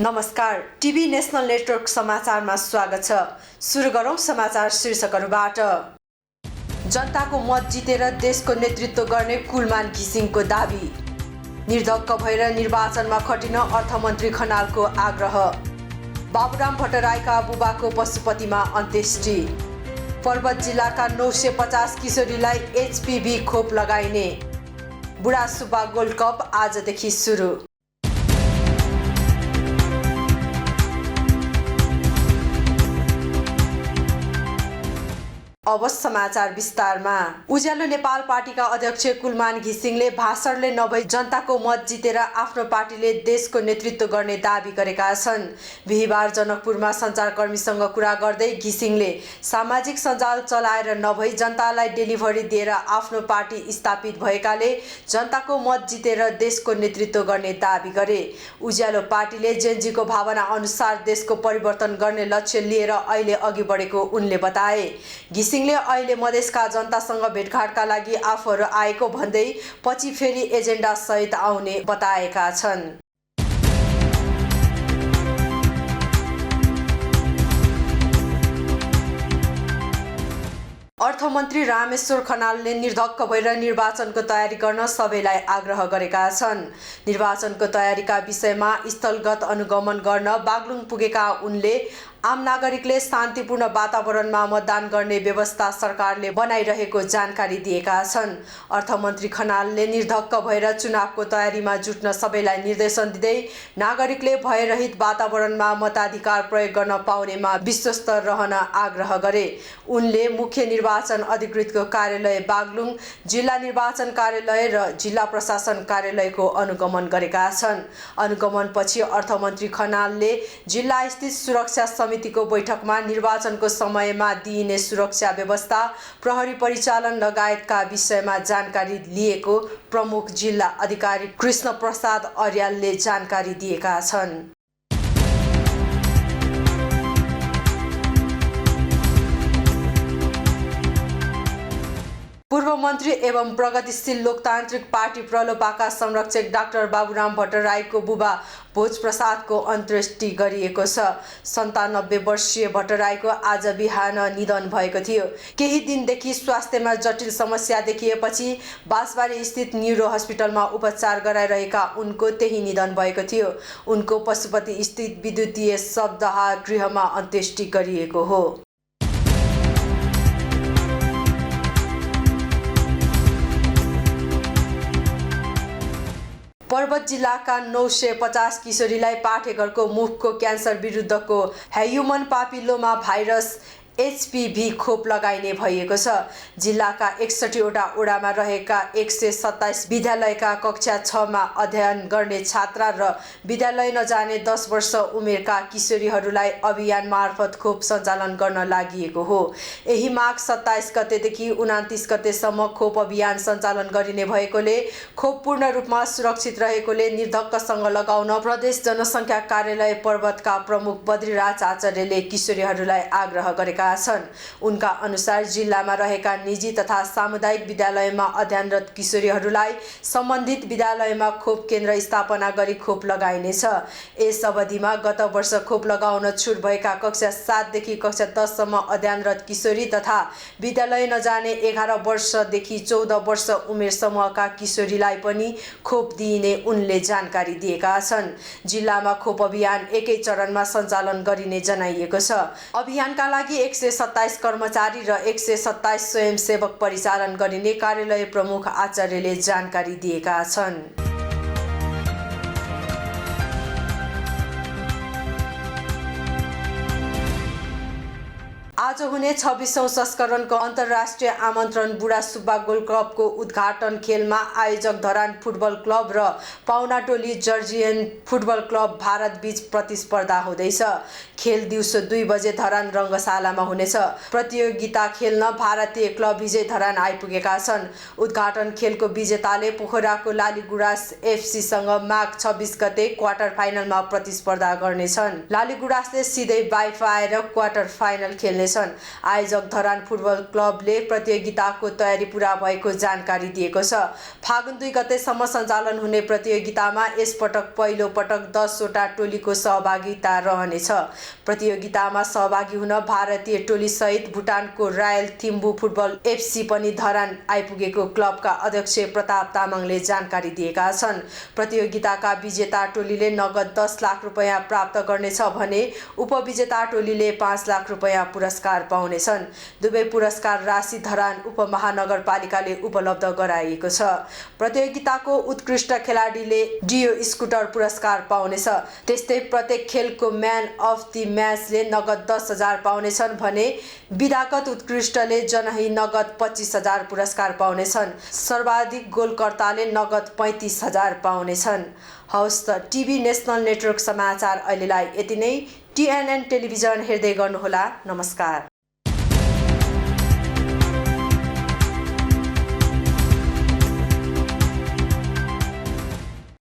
नमस्कार, TV national network समाचारमा स्वागत छ। सुरु गरौँ समाचार शीर्षकहरूबाट। जनताको मत जितेर देशको नेतृत्व गर्ने कुलमान घिसिङको दाबी। निर्धक्क भएर निर्वाचनमा खटिन अर्थमन्त्री खनालको आग्रह। बाबुराम भट्टराईका बुबाको पशुपतिमा अन्त्येष्टि। पर्वत जिल्लाका 950 किशोरीलाई HPV खोप लगाइने। बुढा सुब्बा गोल्ड कप आजदेखि सुरु। अब समाचार विस्तारमा। उज्यालो नेपाल पार्टीका अध्यक्ष कुलमान घिसिङले भाषणले नभई जनताको मत जितेर आफ्नो पार्टीले देशको नेतृत्व गर्ने दाबी गरेका छन्। बिहीबार जनकपुरमा सञ्चारकर्मीसँग कुरा गर्दै घिसिङले सामाजिक सञ्जाल चलाएर नभई जनतालाई डेलिभरी दिएर आफ्नो पार्टी स्थापित भएकाले जनताको मत जितेर देशको नेतृत्व गर्ने दाबी गरे। उज्यालो पार्टीले जेनजीको भावना अनुसार देशको परिवर्तन गर्ने लक्ष्य लिएर अहिले अघि बढेको उनले बताए। घिसिङले अहिले मधेसका जनतासँग भेटघाटका लागि आफूहरू आएको भन्दै पछि फेरि एजेन्डा सहित आउने बताएका छन्। अर्थमन्त्री रामेश्वर खनालले निर्धक्क भएर निर्वाचनको तयारी गर्न सबैलाई आग्रह गरेका छन्। निर्वाचनको तयारीका विषयमा स्थलगत अनुगमन गर्न बागलुङ पुगेका उनले आम नागरिकले शान्तिपूर्ण वातावरणमा मतदान गर्ने व्यवस्था सरकारले बनाइरहेको जानकारी दिएका छन्। अर्थमन्त्री खनालले निर्धक्क भएर चुनावको तयारीमा जुट्न सबैलाई निर्देशन दिँदै नागरिकले भयरहित वातावरणमा मताधिकार प्रयोग गर्न पाउनेमा विश्वस्त रहन आग्रह गरे। उनले मुख्य निर्वाचन अधिकृतको कार्यालय बागलुङ, जिल्ला निर्वाचन कार्यालय र जिल्ला प्रशासन कार्यालयको अनुगमन गरेका छन्। अनुगमनपछि अर्थमन्त्री खनालले जिल्लास्थित सुरक्षा समितिको बैठकमा निर्वाचनको समयमा दिइने सुरक्षा व्यवस्था, प्रहरी परिचालन लगायतका विषयमा जानकारी लिएको प्रमुख जिल्ला अधिकारी कृष्ण प्रसाद अर्यालले जानकारी दिएका छन्। पूर्व मन्त्री एवं प्रगतिशील लोकतान्त्रिक पार्टी प्रलोपाका संरक्षक डाक्टर बाबुराम भट्टराईको बुबा भोजप्रसादको अन्त्येष्टि गरिएको छ। 97 वर्षीय भट्टराईको आज बिहान निधन भएको थियो। केही दिनदेखि स्वास्थ्यमा जटिल समस्या देखिएपछि बाँसबारी स्थित न्युरो अस्पतालमा उपचार गराइरहेका उनको त्यही निधन भएको थियो। उनको पशुपति स्थित विद्युतीय शवदाह गृहमा अन्त्येष्टि गरिएको हो। पर्वत जिल्लाका 950 किशोरीलाई पाठेघरको मुखको क्यान्सर विरुद्धको ह्युमन पापिलोमा भाइरस HPV खोप लगाइने भएको छ। जिल्लाका 61 वटा ओडामा रहेका 127 विद्यालयका कक्षा 6 मा अध्ययन गर्ने छात्रा र विद्यालय नजाने 10 वर्ष उमेरका किशोरीहरूलाई अभियान मार्फत खोप सञ्चालन गर्न लागिएको हो। यही माघ 27 गतेदेखि 29 गतेसम्म खोप अभियान सञ्चालन गरिने भएकोले खोप पूर्ण रूपमा सुरक्षित रहेकोले निर्धक्कसँग लगाउन प्रदेश जनसङ्ख्या कार्यालय पर्वतका प्रमुख बद्रीराज आचार्यले किशोरीहरूलाई आग्रह गरेका छन्। उनका अनुसार जिल्लामा रहेका निजी तथा सामुदायिक विद्यालयमा अध्ययनरत किशोरीहरूलाई सम्बन्धित विद्यालयमा खोप केन्द्र स्थापना गरी खोप लगाइनेछ। यस अवधिमा गत वर्ष खोप लगाउन छुट भएका कक्षा 7 देखि कक्षा 10 सम्म अध्ययनरत किशोरी तथा विद्यालय नजाने 11 वर्षदेखि 14 वर्ष उमेर समूहका किशोरीलाई पनि खोप दिइने उनले जानकारी दिएका छन्। जिल्लामा खोप अभियान एकै चरणमा सञ्चालन गरिने जनाइएको छ। अभियानका लागि 127 कर्मचारी र 127 स्वयंसेवक परिचालन गरिने कार्यालय प्रमुख आचार्यले जानकारी दिएका छन्। आज हुने 26औं संस्करणको अन्तर्राष्ट्रिय आमन्त्रण बुढा सुब्बा गोल्ड कपको उद्घाटन खेलमा आयोजक धरान फुटबल क्लब र पाउनाटोली जर्जियन फुटबल क्लब भारत बीच प्रतिस्पर्धा हुँदैछ। खेल दिउँसो 2 बजे धरान रङ्गशालामा हुनेछ। प्रतियोगिता खेल्न भारतीय क्लब हिजै धरान आइपुगेका छन्। उद्घाटन खेलको विजेताले पोखराको लालीगुराँस FC सँग माघ 26 गते क्वार्टर फाइनलमा प्रतिस्पर्धा गर्नेछन्। लालीगुराँसले सिधै बाइफाएर क्वार्टर फाइनल खेल्नेछन्। छन्। आयोजक धरान फुटबल क्लबले प्रतियोगिताको तयारी पूरा भएको जानकारी दिएको छ। फागुन 2 गतेसम्म सञ्चालन हुने प्रतियोगितामा यसपटक पहिलो पटक 10 वटा टोलीको सहभागिता रहनेछ। प्रतियोगितामा सहभागी हुन भारतीय टोली सहित भुटानको रायल थिम्बु फुटबल एफसी पनि धरान आइपुगेको क्लबका अध्यक्ष प्रताप तामाङले जानकारी दिएका छन्। प्रतियोगिताका विजेता टोलीले नगद 10 लाख रुपैयाँ प्राप्त गर्नेछ भने उपविजेता टोलीले 5 लाख रुपैयाँ पुरस्कार पाउनेछन्। दुवै पुरस्कार राशि धरान उपमहानगरपालिकाले उपलब्ध गराइएको छ। प्रतियोगिताको उत्कृष्ट खेलाडीले डियो स्कुटर पुरस्कार पाउनेछ। त्यस्तै प्रत्येक खेलको म्यान अफ द म्याचले नगद 10,000 पाउनेछन् भने विधागत उत्कृष्टले जनही नगद 25,000 पुरस्कार पाउनेछन्। सर्वाधिक गोलकर्ताले नगद 35,000 पाउनेछन्। हवस् त टिभी नेसनल नेटवर्क समाचार अहिलेलाई यति नै। टिएनएन टेलिभिजन हेर्दै गर्नुहोला। नमस्कार।